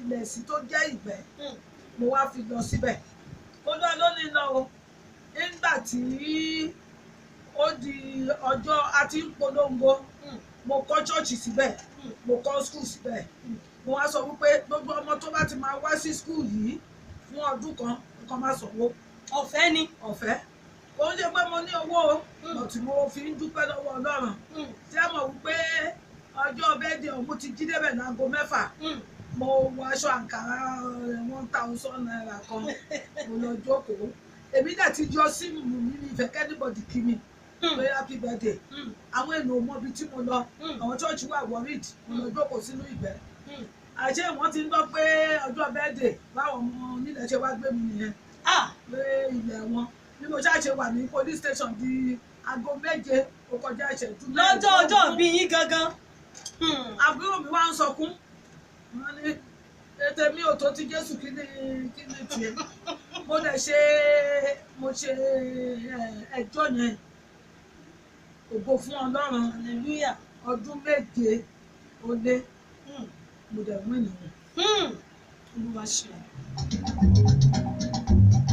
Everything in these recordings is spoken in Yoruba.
ilẹ̀ sí tó jẹ́ ìgbẹ́, mo wá fi lọ síbẹ̀. Olúwa ló ní lọ o. Nígbà tí ó di ọjọ́ a ti ń polongo, mo kọ́ ṣọ́ọ̀ṣì síbẹ̀, mo kọ́ school síbẹ̀. Mo wá sọ wípé gbogbo ọmọ tó bá ti máa wá sí school yìí fún ọdún kan, nǹkan má sanwó. Ọ̀fẹ́ ni. Ọ̀fẹ́. Kò ń ṣe pé mo ní owó o, but mo fi ń dúpẹ́ lọ́wọ́ Ọlọ́run. Tí ẹ mọ̀ wípé ọjọ́ birthday ọ̀hún ti jí débẹ̀ láago 6, mo wọ aṣọ àǹkárá ₦1,000 kan, mo lọ jókòó. Èmi dẹ̀ ti yọ síìmù mi, mi ìfẹ́ k'anybody kí mi pé happy birthday. Àwọn èèyàn ò mọ ibi tí mo lọ. Àwọn church wà worried. Mo lọ jókòó sínú ìgbẹ́. Àṣé wọ́n ti ń gbọ́ pé ọjọ́ birthday, báwọn ọmọ onílẹ̀ ṣe wá gbé mi nìyẹn pé ilẹ̀ wọn. Bí mo ṣáà ṣe wà ní police station di aago 7 ó kọjá ìṣẹ́jú Lọ́jọ́ ọjọ́ bí yín gangan. Àbúrò mi wá ń sọkún, wọ́n ní ètè mi ò tó ti Jésù, kí ni kí ni tiẹ̀? Mo dẹ̀ ṣe, mo ṣe ẹjọ́ yẹn. Ògo fún Ọlọ́run. Hallelujah. Ọdún 7 ó lé, mo dẹ̀ mú ènìyàn. Olúwa ṣe.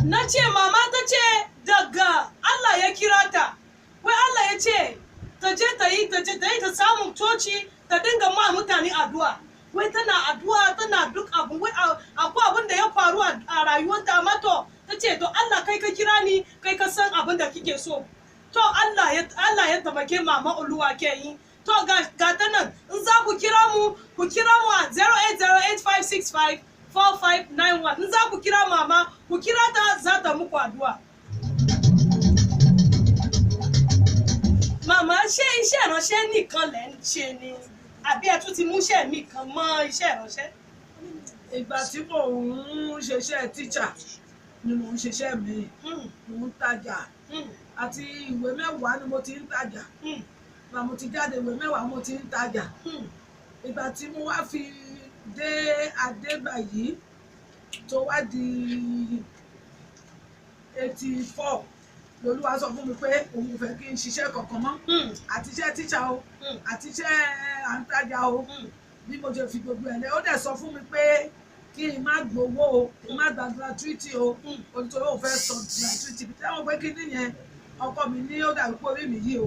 Na ce mama ta ce daga Allah ya kira ta, wai Allah ya ce ta je ta yi, ta je ta yi, ta samu coci ta dinga ma mutane addu'a. Wai tana addu'a, tana duk abu, wai akwai abin da ya faru a rayuwarta, amma to ta ce to Allah, kai ka kira ni, kai ka san abin da kike so. To Allah ya taimake mama Oluwakeyin. To ga ta nan, in za ku kira mu, ku kira mu a 08085654591. In za ku kira mama, ku kira ta, za ta muku addu'a. Màmá, ṣé iṣẹ́ ìránṣẹ́ nìkan lẹ̀ ń ṣe ni, àbí ẹ tún ti mú iṣẹ́ mi kan mọ́ iṣẹ́ ìránṣẹ́? Ìgbà tí mò ń ṣiṣẹ́ tíṣà ni mò ń ṣiṣẹ́ mi. Mò ń tajà. Àti ìwé 10 ni mo ti ń tajà. Ìgbà mo ti jáde ìwé 10 mo ti ń tajà. Ìgbà tí mo wá fi dé Adébàyí tó wá di 84, lolúwa sọ fún mi pé òun ò fẹ́ kí n ṣiṣẹ́ kankan mọ́, àti iṣẹ́ tíṣà o, àti iṣẹ́ à ń tajà o. Bí mo ṣe fi gbogbo ẹ̀ lẹ́, ó dẹ̀ sọ fún mi pé kí n má gbowó o, kí n má gba gratuity o, nítorí òun fẹ́ sọ gratuity bí táwọn pé kí nìyẹn. Ọkọ mi ní ó dàbí pé orí mi yìí o,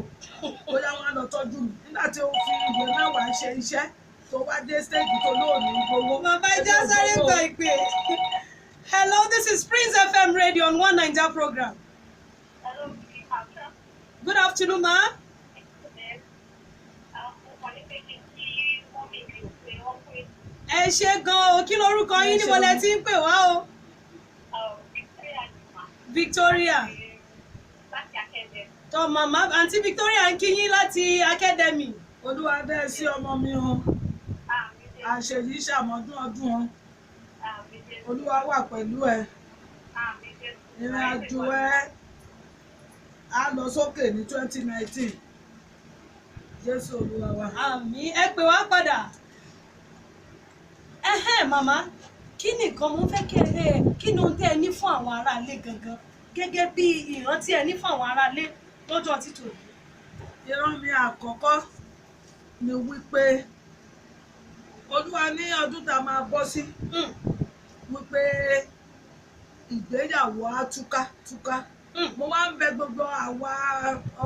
bóyá wọn á lọ tọ́jú mi nígbà tí ó fi ìwé 10 ṣe iṣẹ́ tó wá dé stage tó lóòní gbowó. Màmá, ẹ jẹ́ sáré gba ìpè. Hello, this is Prince FM Radio on One Naija program. Hello, Peter. Good afternoon, ma. Mo kàn ní pé kí n kí mummy mi ò pé wọ́n pé. Ẹ ṣe gan o. Kí lorúkọ yín, níbo lẹ ti ń pè wá o? Victoria Juma. Victoria. Láti Academy. Tọ màmá, àǹtí Victoria ń kí yín láti Academy. Olúwa dẹ́ sí ọmọ mi o. Àmín Jésù. Àṣeyí ṣàmọ́dún ọdún o. Àmín Jésù. Olúwa wà pẹ̀lú ẹ. Àmín Jésù. Ìrìn àjò ẹ á lọ sókè ní 2019. Jésù Olúwa wa. Àmín, ẹ pè wá padà. Ẹhẹ́n, màmá, kí ni nǹkan mo fẹ́ kí ẹ, kí ni ohun tẹ́ ẹ ní fún àwọn aráalé gangan gẹ́gẹ́ bí ìrántí ẹ ní fún àwọn aráalé lọ́jọ́ títò yìí? Ìran mi àkọ́kọ́ ni wípé Olúwa ní ọdún tá a máa bọ́ sí wípé ìgbéyàwó á túká túká. Mo wá ń bẹ gbogbo àwa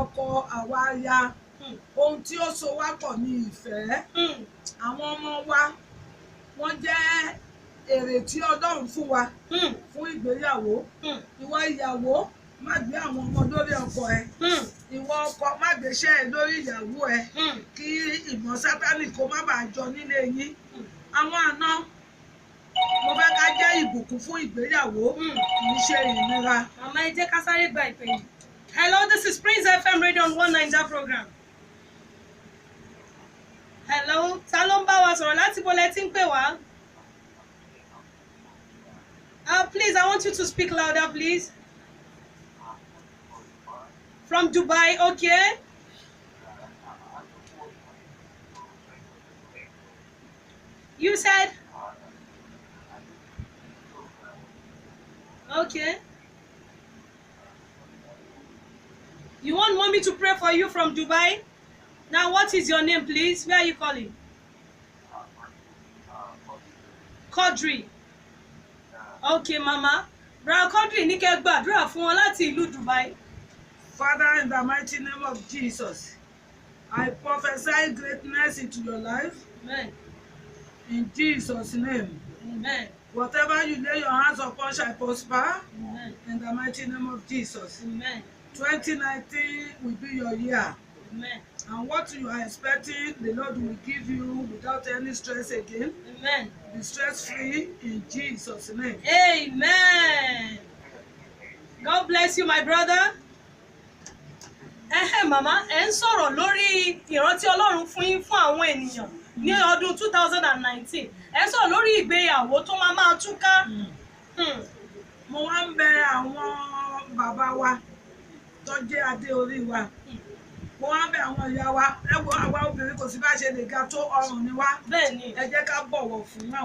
ọkọ, àwa aya, ohun tí ó so wá pọ̀ ní ìfẹ́. Àwọn ọmọ wa, wọ́n jẹ́ èrè tí Ọlọ́run fún wa fún ìgbéyàwó. Ìwọ ìyàwó, má gbé àwọn ọmọ lórí ọkọ ẹ. Ìwọ ọkọ, má gbéṣẹ́ ẹ lórí ìyàwó ẹ, kí ìmọ̀ Sátánì kó má bàa jọ nílé yín. Àwọn àna, mo fẹ́ ká jẹ́ ìbùkún fún ìgbéyàwó, kì í ṣe ìnira. Màmá, ẹ jẹ́ ká sáré gba ìpè yìí. Hello, this is Prince FM Radio on One Naija program. Hello, ta ló ń bá wa sọ̀rọ̀, láti bo lẹ tí ń pè wá? Please, I want you to speak louder, please. From Dubai, okay. You said? Okay. You want mommy to pray for you from Dubai? Now, what is your name, please? Where are you calling? Quadri. Ok, mama. Brother Quadri ní kẹ́ gbàdúrà fún wọn láti ìlú Dubai. Father, in the mighty name of Jesus, I prophesy greatness into your life Amen. in Jesus' name. Amen. Whatever you lay your hands upon shall prosper Amen. in the mighty name of Jesus. Amen. 2019 will be your year. Amen. And what you are expecting, the Lord will give you without any stress again. Amen. Be stress free in Jesus' name. Amen. God bless you, my brother. Ẹhẹ́ màmá, ẹ̀ ń sọ̀rọ̀ lórí ìrántí Ọlọ́run fún yín fún àwọn ènìyàn ní ọdún 2019. Ẹ̀ ń sọ̀rọ̀ lórí ìgbéyàwó tó máa máa túká. Mo wá ń bẹ àwọn bàbá wa tó jẹ́ adé orí wa. Mo wá ń bẹ àwọn ìyá wa. Ẹ wo àwa obìnrin, kò sí bá ṣe lè ga tó, ọrùn ni wá. Bẹ́ẹ̀ ni. Ẹ jẹ́ ká bọ̀wọ̀ fún àwọn.